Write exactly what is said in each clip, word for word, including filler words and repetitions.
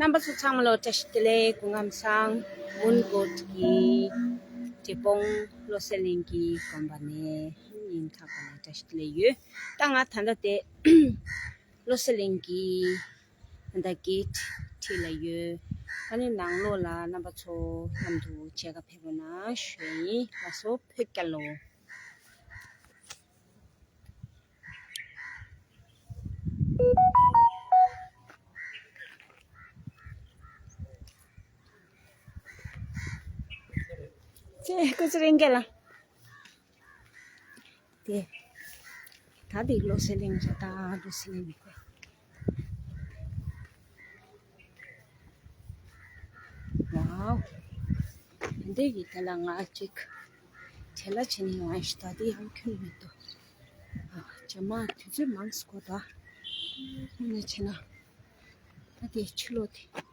རྣམ་པ་ཚོ་ཚང་མ་ལ་བཀྲ་ཤིས་བདེ་ལེགས། སྐུ་ཁམས་བཟང་། མོན་གྷོ་གི་འབྲས་སྤུངས་བློ་གསལ་གླིང་གི་དགོན་པ་ནས་ཉིན་ཐག་པ་ནས་བཀྲ་ཤིས་བདེ་ལེགས་ཡོད། ད་ང་ད་ལྟ་དེ་བློ་གསལ་གླིང་གི་ད་ལྟ་གེ་ཊི་འཁྲིས་ལ་ཡོད། ཨ་ནི་ནང་ལོགས་ལ་རྣམ་པ་ཚོ་མཉམ་དུ་མཇལ་ཁ་ཕེབས་རོགས་གནང་ཞུ་ཡིན། ལགས་སོ། ཕེབས་རྒྱལ་ལོ། ཅེ་སྐུ་ཚེ་རིང་རྒྱལ་ལ། དེ། ད་དེ་བློ་གསལ་གླིང་རེད། ད་བློ་གསལ་གླིང་རེད། ཝའོ། འདི་གི་དེ་ལ་ང་གཅིག་བྲེལ་བ་བྱས་ནས་ཡོང་ཡ་ཞིག་ད་དེ་ཡང་ཁྱོན་མི་འདུག་ཨ། རྗེས་མ་དུས་ཚོད་མང་སོང་གོ། ད་ཧ་ནས་བྱས་ན། ད་དེ་ཕྱི་ལོགས་དེ།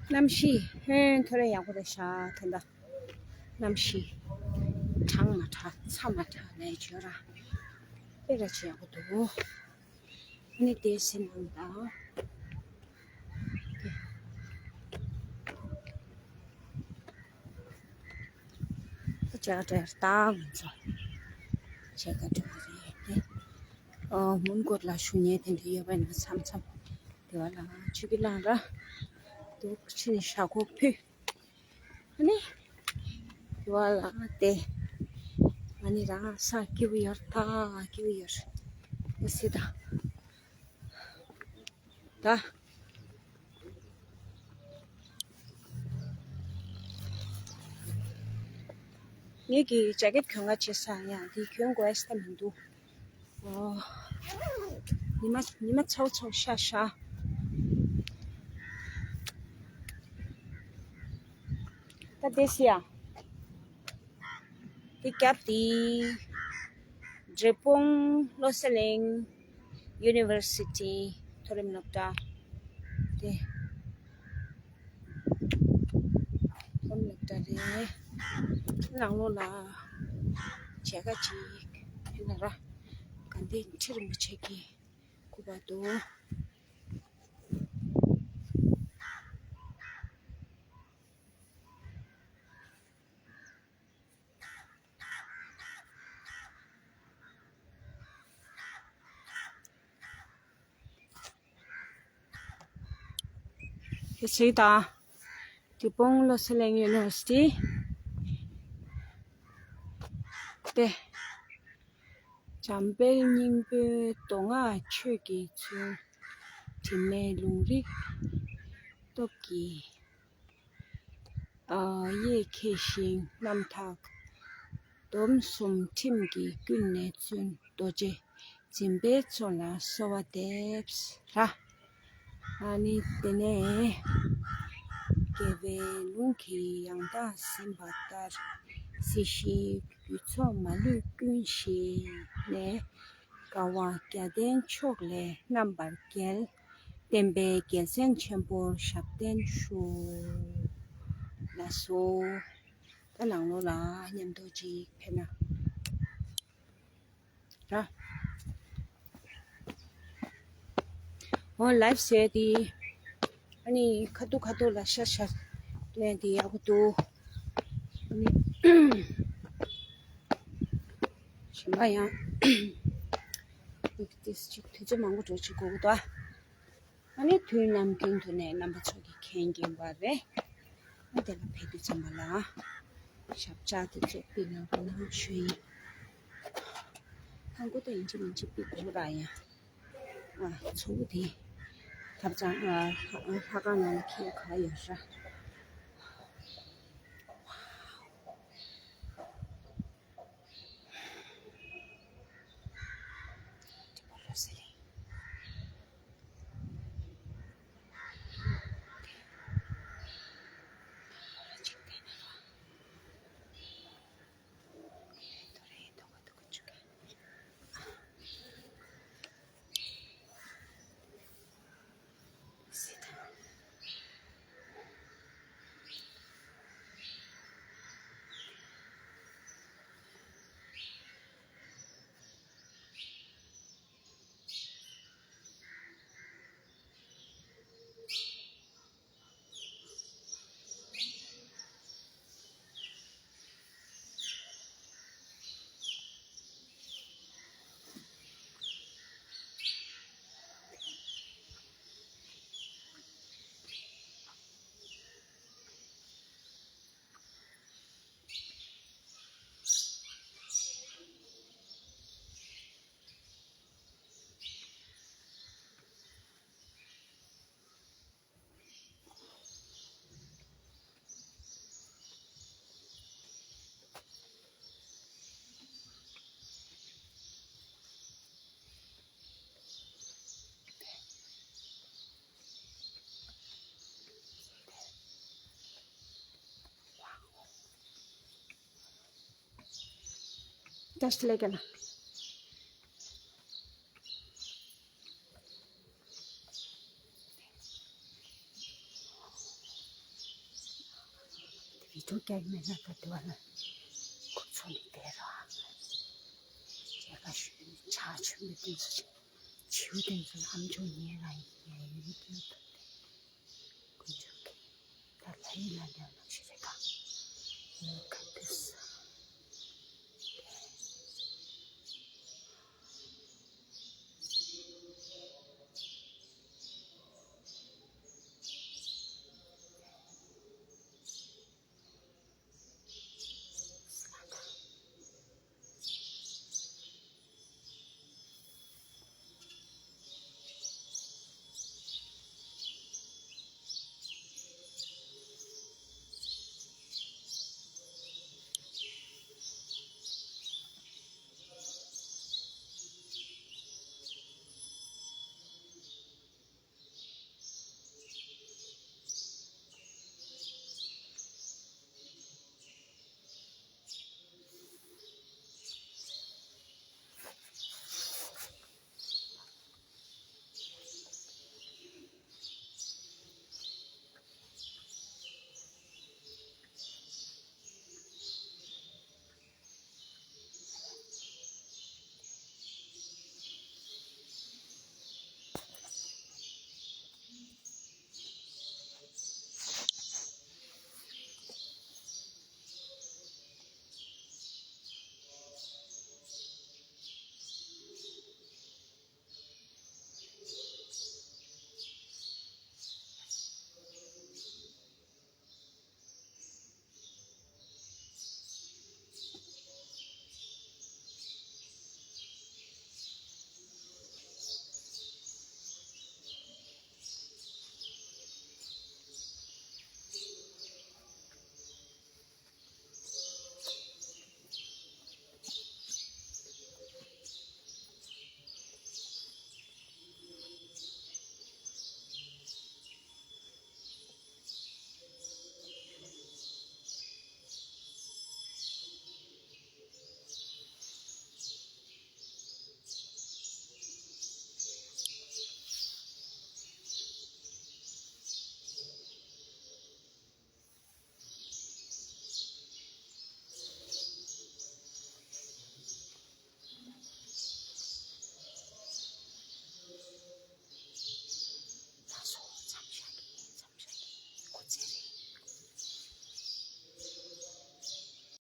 གནམ་གཤིས་ཧོན་ཐོ་རེ་ཡག་པོ་རེད་ཤག་ད་ལྟ་གནམ་གཤིས་གྲང་མ་དྲགས་ཚ་མ་དྲགས་ལས་བྱོས་ར། དཔེ་ར་ཅིག་ཡག་པོ་འདུག་ཨ་ནི་དེ་སེམས་ནང་དང་། ཅག་དྲེར་ད་ང་ཚོ་ཆེ་ག་འགྲོ་གི་རེད་དེ། ཨ། མོན་གྷོ་ལ་བཞུགས་མཁན་དེ་འདྲ་ཡོད་པ་ཡིན་ན་མཚམས་མཚམས་དེ་བ་ལ་ཆུ་གི་ལང་ར་འདུག་ཕྱིན་ནས་ཞག་ཁོག་ཕུད། ཨ་ནི་དེ་བ་ལ་དེ་ཨ་ནི་རང་ས་སྐྱིད་པོ་ཡོད། ད་སྐྱིད་པོ་ཡོད་ཨ་སི་ད། ད། ངེད་ཀྱི་ཇ་ཀེད་གྱོན་ག་བྱེད་ས་ཡང་འདི་གྱོན་དགོས་ས་མི་འདུག་ཨོ། ཉི་མ་ཉི་མ་ཚ་བོ་ཚ་བོ་ཤར་ཤག་ད་དེ་སི་ཡ། དེ་རྒྱབ་དེ་འབྲས་སྤུངས་བློ་གསལ་གླིང་ཡུ་ནི་ཝར་སི་ཊི་མཐོ་རིམ་སློབ་གྲྭ་དེ་མཐོ་རིམ་སློབ་གྲྭ་རེད། ནང་ལོགས་ལ་མཇལ་ཁ་ཅིག་ཕེབས་ན་ར། དགའ་ལྡན་ཁྲི་རིན་པོ་ཆེ་གི་སྐུ་པར་འདུག་དེ་གཟིགས་དང་། འབྲས་སྤུངས་བློ་གསལ་གླིང་ཡུ་ནི་ཝར་སི་ཊི། དེ། འཇམ་དཔལ་སྙིང་པོའི་མདོ་སྔགས་ཆོས་ཀྱི་ཚུལ། དྲི་མེད་ལུང་རིགས་སྟོབས་ཀྱིས། ཨ། གཡས་འཁྱིལ་ཞིང་རྣམ་དག་སྡོམ་གསུམ་ཁྲིམས་ཀྱིས་ཀུན་ནས་བཙུན། རྡོ་རྗེ་འཛིན་པའི་མཚོ་ལ་གསོལ་བ་འདེབས། ར། ཨ་ནི་དེ་ནས་རྒྱལ་བའི་ལུང་གིས་ཡང་དག་ཟིན་པ་ལྟར། སྲིད་ཞིའི་རྒྱུ་ཚོགས་མ་ལུས་ཀུན་ཞི་ནས། དགའ་བ་བརྒྱ་ལྡན་མཆོག་ལས་རྣམ་པར་རྒྱལ། བསྟན་པའི་རྒྱལ་མཚན་ཆེན་པོར་ཞབས་བརྟན་ཞུ། ལགས་སོ། ད་ནང་ལོགས་ལ་མཉམ་དུ་ཅིག་ཕེབས་ན་ར། འོ་ལའིབ་བཟོས་ཏེ། ཨ་ནི་ཁ་ཐུག་ཁ་ཐུག་ལ་ཤར་ཤར་ལེན་ཏེ་ཡག་པོ་འདུག་ཨ་ནི་གཞན་པ་ཡང་ཏིས་ཅིག་དུས་ཚོད་མང་པོ་འགྲོ་ཅིག་དགོས་ཀྱི་འདུག་ཨ་ནི་དུས་ནམ་རྒྱུན་དུ་ནས་རྣམ་པ་ཚོ་གིས་མཁྱེན་གྱིན་པ་རེད། ཨ་དེ་ལ་ཕེབས་དུས་ཙམ་པ་ལ་ཞབས་བཅགས་དེ་ཚོ་ཕུལ་གནང་རོགས་གནང་ཞུ་ཡིན། ཧང་གོ་ད་ཡིན་གཅིག་མིན་གཅིག་ཕུལ་དགོས་ར་ཡ། ཨ་ཚོ་བོ་དེ་ཐབ་ཚང་ཨ་ལྷ་ཁང་ནང་ལ་འཁྱེར་ག་ཡོད་ར། Just like that. བི་ཌིའོ་རྒྱག་མེད་ན་ད་དེ་བ་ལ་ཁོ་ཚོ་ནི་དེ་ར་རྒྱལ་ཁ་ཞུ་ནི་ཆ་ཆུ་མི་དེ་ཚོ་བྱིའུ་དེ་ཚོ་ལ་ཨམ་ཅོག་ཉན་ར་ཡིན་ཡ་ཡིན་གྱི་ཐུབ་དེ་དཀོན་མཆོག་གི་ད་ལ་ཡིན་ལ་ཉམས་ལ་ཞིག་རེད་ད། Look at this.